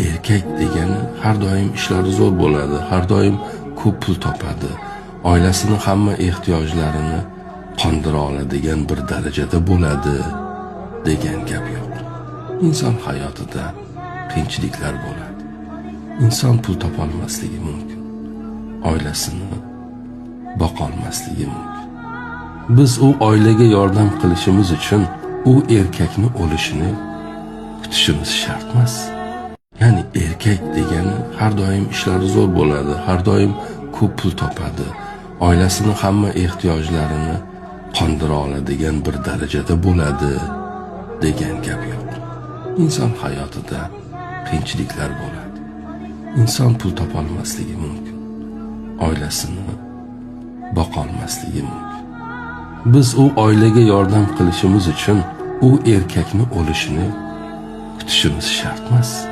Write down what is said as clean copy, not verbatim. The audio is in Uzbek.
erkak degani har doim ishlari zo'r bo'ladi, har doim ko'p pul topadi, oilasini hamma ehtiyojlarini qondira oladigan bir darajada bo'ladi degan gap yo'q. Inson hayotida qiyinchiliklar bo'ladi. Inson pul topolmasligi mumkin, oilasini boqolmasligi mumkin. Biz u oilaga yordam qilishimiz uchun u erkakni o'lishini kutishimiz shart emas. Ya'ni erkak degani har doim ishlari zo'r bo'ladi, har doim ko'p pul topadi, oilasini hamma ehtiyojlarini qondira oladigan bir darajada bo'ladi degan gap yo'q. Inson hayotida qiyinchiliklar bo'ladi. Inson pul topolmasligi mumkin, oilasini boqolmasligi mumkin. Biz u oilaga yordam qilishimiz uchun u erkakni o'lishini kutishimiz shart emas.